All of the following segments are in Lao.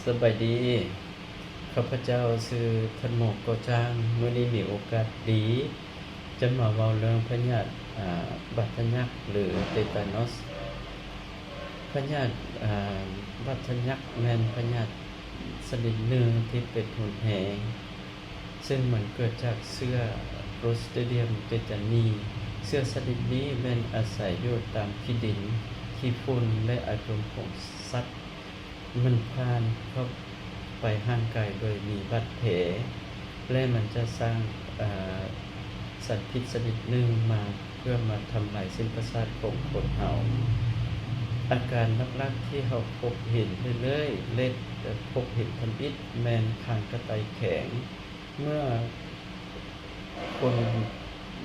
ສະບາຍດີ, ຂ້າພະເຈົ້າຊື່ທ່ານໝໍ ກໍຈ້າງ. ມື້ນີ້ມີໂອກາດດີຈະມາເວົ້າເລື່ອງພະຍາດ ອາ ບັດທະຍັກ ຫຼື ເຕຕານອສ. ພະຍາດ ອາ ບັດທະຍັກແມ່ນພະຍາດຊະນິດໜຶ່ງທີ່ເປັນຮຸນແຮງ, ເຊິ່ງມັນເກີດຈາກເຊື້ອ Clostridium tetani. ເຊື້ອຊະນິດນີ້ແມ່ນອາໄສຢູ່ຕາມຂີ້ດິນ, ຂີ້ຝຸ່ນ ແລະ ອາຈົມຂອງສັດ. ມັນຜ່ານເຂົ້າໄປຮ່າງກາຍໂດຍມີບາດແຜ ແລະ ມັນຈະສ້າງ ອາ ສານພິດຊະນິດໜຶ່ງມາ ເພື່ອມາທຳລາຍເສັ້ນປະສາດຂອງຄົນເຮົາ. ອາການຫຼັກໆທີ່ເຮົາພົບເຫັນເລື້ອຍໆ ແລະ ພົບເຫັນທຳອິດແມ່ນຄາງກະໄຕແຂງ. ເມື່ອຄົນ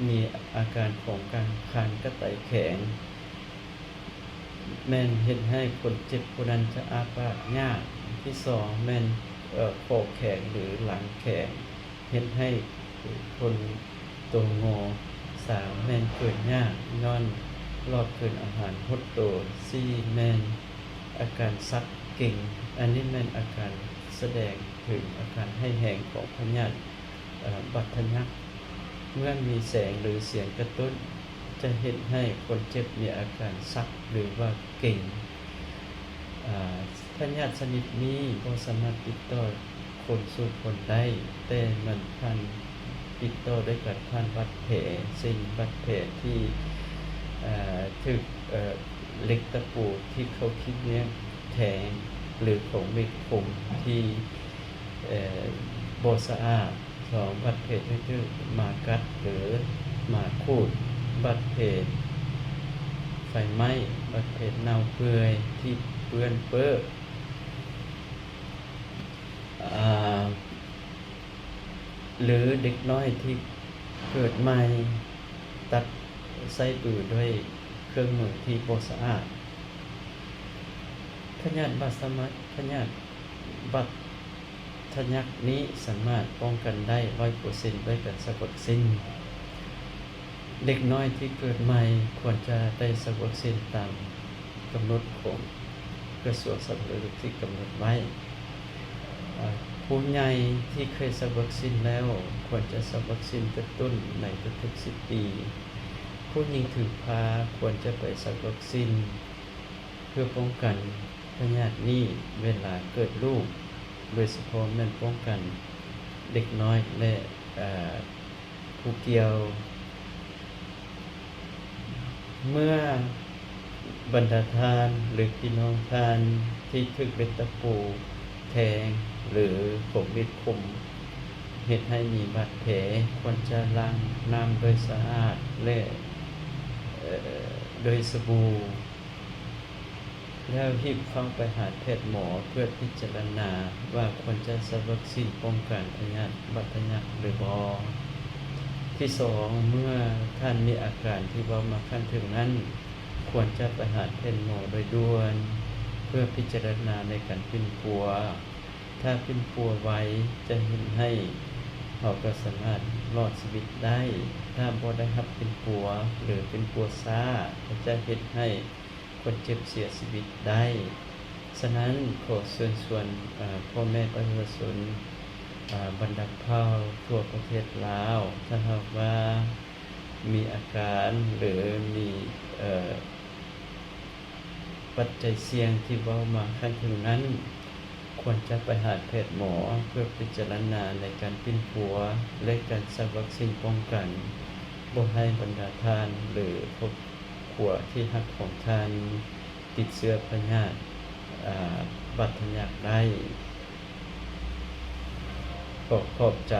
ມີອາການຂອງການຄາງກະໄຕແຂງ ແມ່ນເຮັດໃຫ້ຄົນເຈັບຜູ້ນັ້ນຈະອ້າປາກຍາກ. ທີສອງແມ່ນ ເອີ ຂໍ້ແຂງ ຫຼື ຫຼັງແຂງ ເຮັດໃຫ້ຄົນໂຕງໍ. ສາມແມ່ນເກີນຍາກຍ້ອນຫຼອດເກີນອາຫານຫົດໂຕ. ສີ່ແມ່ນອາການຊັກເກັງ. ອັນນີ້ແມ່ນອາການສະແດງເຖິງອາການຮ້າຍແຮງຂອງພະຍາດ ເອີ ບັດທະຍັກ. ເມື່ອມີແສງ ຫຼື ສຽງກະຕຸ້ນ ຈະເຮັດໃຫ້ຄົນເຈັບມີອາການຊັກ ຫຼືວ່າເກັງ. ອາ ພະຍາດຊະນິດນີ້ບໍ່ສາມາດຕິດຕໍ່ຄົນສູ່ຄົນໄດ້, ແຕ່ມັນຜ່ານ ຕິດຕໍ່ດ້ວຍການຜ່ານບາດແຜ ເຊັ່ນ ບາດແຜທີ່ ເອີ ຖືກ ເອີ ເຫຼັກຕະປູທີ່ເຂົາຂີ້ເຫຍື້ອແທງ ຫຼື ຂອງມີຄົມທີ່ ເອີ ບໍ່ສະອາດ. ສອງ ບາດແຜທີ່ຖືກໝາກັດ ຫຼື ໝາຂູດ, ບາດແຜໄຟໄໝ້, ບາດແຜເນົ່າເປື່ອຍທີ່ເປື້ອນເປິ້. ອາ ຫຼື ເດັກນ້ອຍທີ່ເກີດໃໝ່ ຕັດໃຊ້ມືດ້ວຍເຄື່ອງມືທີ່ບໍ່ສະອາດ. ພະຍາດບັດສະມະ ພະຍາດບັດທະຍັກນີ້ສາມາດປ້ອງກັນໄດ້ຮ້ອຍເປີເຊັນດ້ວຍການສັກວັກຊິນ. ເດັກນ້ອຍທີ່ເກີດໃໝ່ຄວນຈະໄດ້ສັກວັກຊິນຕາມກຳນົດຂອງກະຊວງສາທາລະນະສຸກທີ່ກຳນົດໄວ້. ອາ ຜູ້ໃຫຍ່ທີ່ເຄີຍສັກວັກຊິນແລ້ວຄວນຈະສັກວັກຊິນກະຕຸ້ນໃນທຸກໆສິບປີ. ຜູ້ຍິງຖືພາຄວນຈະໄປສັກວັກຊິນເພື່ອປ້ອງກັນພະຍາດນີ້ເວລາເກີດລູກ, ໂດຍສະເພາະແມ່ນປ້ອງກັນເດັກນ້ອຍ ແລະ ອາ ຜູ້ກ່ຽວ. ເມື່ອບັນດາທ່ານ ຫຼື ພີ່ນ້ອງທ່ານທີ່ຖືກເຫຼັກຕະປູແທງ ຫຼື ຂອງມີຄົມເຮັດໃຫ້ມີບາດແຜ, ຄວນຈະລ້າງນ້ຳດ້ວຍສະອາດ ແລະ ເອີ ດ້ວຍສະບູ. ແລ້ວຮີບເຝົ້າໄປຫາແພດໝໍເພື່ອພິຈາລະນາວ່າຄວນຈະສັກວັກຊິນປ້ອງກັນພະຍາດບັດທະຍັກຫຼືບໍ່. ທີສອງ ເມື່ອທ່ານມີອາການທີ່ເວົ້າມາຂັ້ນເທິງນັ້ນ, ຄວນຈະໄປຫາແພດໝໍໂດຍດ່ວນ ເພື່ອພິຈາລະນາໃນການປິ່ນປົວ. ຖ້າປິ່ນປົວໄວ ຈະເຮັດໃຫ້ເຮົາກໍສາມາດລອດຊີວິດໄດ້. ຖ້າບໍ່ໄດ້ຮັບປິ່ນປົວ ຫຼື ປິ່ນປົວຊ້າ ກໍຈະເຮັດໃຫ້ ຄົນເຈັບເສຍຊີວິດໄດ້. ສະນັ້ນ ຂໍເຊີນຊວນ ອາ ພໍ່ແມ່ປະຊາຊົນ ອາ ບັນດາເຜົ່າທົ່ວປະເທດລາວ, ຖ້າຫາກວ່າມີອາການ ຫຼື ມີ ເອີ ປັດໄຈສ່ຽງທີ່ເວົ້າມາຂ້າງເທິງນັ້ນ, ຄວນຈະໄປຫາແພດໝໍເພື່ອພິຈາລະນາໃນການປິ່ນປົວ ແລະ ການສັກວັກຊິນປ້ອງກັນ ບໍ່ໃຫ້ບັນດາທ່ານ ຫຼື ຄອບຄົວທີ່ຮັກຂອງທ່ານຕິດເຊື້ອພະຍາດ ອາ ບັດທະຍັກໄດ້. ຂໍຂອບໃຈ.